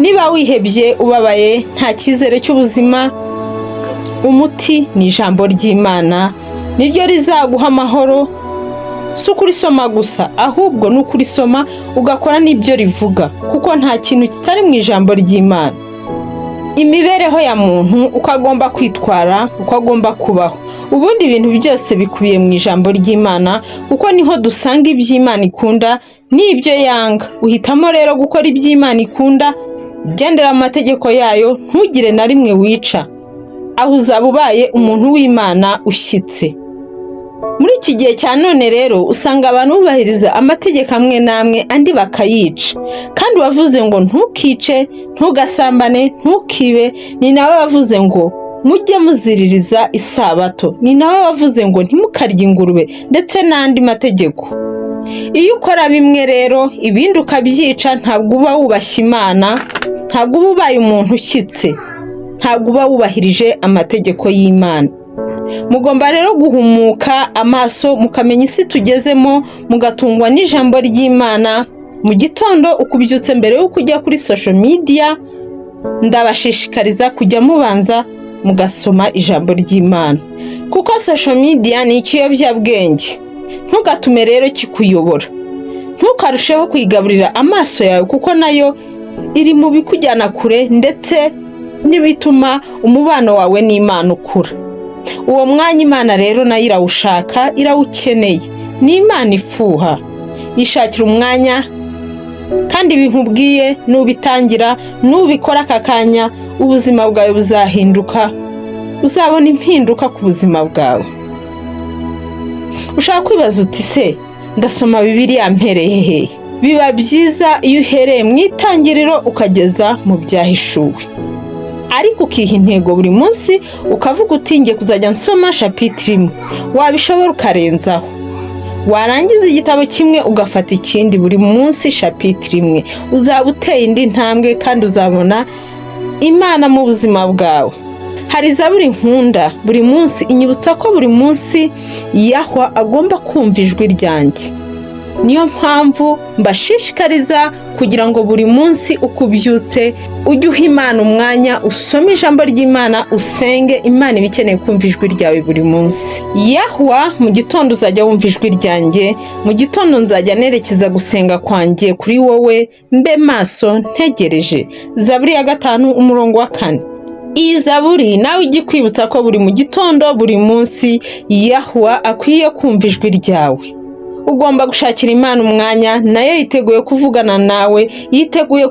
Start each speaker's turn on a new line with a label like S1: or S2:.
S1: Niba wihebye, ubabaye, nta cyizere cy'ubuzima, umuti ni ijambo ry'Imana, niryo rizaguha amahoro. Si ukurisoma gusa, ahubwo ni ukurisoma ugakora n'ibyo rivuga, kuko nta kintu kitari mu ijambo ry'Imana. Imibereho ya muntu, uko agomba kwitwara, uko agomba kubaho, ubundi ibintu byose bikubiye mu ijambo ry'Imana, kuko niho dusanga iby'Imana ikunda n'ibyo yanga. Uhitamo rero gukora iby'Imana ikunda, ugendera mu mategeko yayo, ntugire na rimwe wica. Aho uzaba ubaye umuntu w'Imana ushyitse. Muri iki gihe cya none rero, usanga abantu bubahiriza amategeko amwe n'amwe, andi bakayica. Kandi uwavuze ngo ntukice, ntugasambane, ntukibe, ni nawe wavuze ngo mujye muziririza isabato, ni nawe wavuze ngo ntimukarye ingurube, ndetse n'andi mategeko. Iyo ukora bimwe rero ibindi ukabyica, ntabwo uba wubashye Imana, ntabwo uba ubaye umuntu ushyitse, ntabwo uba wubahirije amategeko y'Imana. Mugomba rero guhumuka amaso, mukamenya isi tugezemo, mugatungwa n'ijambo ry'Imana. Mu gitondo uko ubyutse, mbere y'uko ujya kuri social media, ndabashishikariza kujya mubanza mugasoma ijambo ry'Imana, kuko social media ni ikiyobyabwenge. Ntugatume rero kikuyobora, ntukarusheho kuyigaburira amaso yawe, kuko nayo iri mu bikujyana kure ndetse n'ibituma umubano wawe n'Imana ukura. Uwo mwanya Imana rero nayo irawushaka, irawukeneye. Ni Imana ifuha, yishakira umwanya. Kandi ibi nkubwiye, nubitangira, nubikora aka kanya, ubuzima bwawe buzahinduka, uzabona impinduka ku buzima bwawe. Ushaka kwibaza uti: "Se ndasoma Bibiliya mpereye hehe?" Biba byiza iyo uhereye mu Itangiriro ukageza mu Byahishuwe, ariko ukiha intego buri munsi, ukavuga uti: "Ngiye kuzajya nsoma chapitre imwe." Wabishobora ukarenzaho, warangiza igitabo kimwe ugafata ikindi, buri munsi chapitre imwe, uzaba uteye indi ntambwe kandi uzabona Imana mu buzima bwawe. Hari zaburi nkunda buri munsi, inyibutsa ko buri munsi Yahwa agomba kumva ijwi ryanjye. Niyo mpamvu mbashishikariza kugira ngo buri munsi uko ubyutse ujye uha Imana umwanya, usome ijambo ry'Imana, usenge Imana. Iba ikeneye kumva ijwi ryawe buri munsi. Yahwa, mu gitondo uzajya wumva ijwi ryanjye, mu gitondo nzajya nerekeza gusenga kwanjye kuri wowe, mbe maso ntegereje. Zaburi ya 5, umurongo wa 4. Iyi zaburi nawe ijya ikwibutsa ko buri mu gitondo, buri munsi, Yahwa akwiye kumva ijwi ryawe. Ugomba gushakira Imana umwanya, nayo yiteguye kuvugana nawe, yiteguye.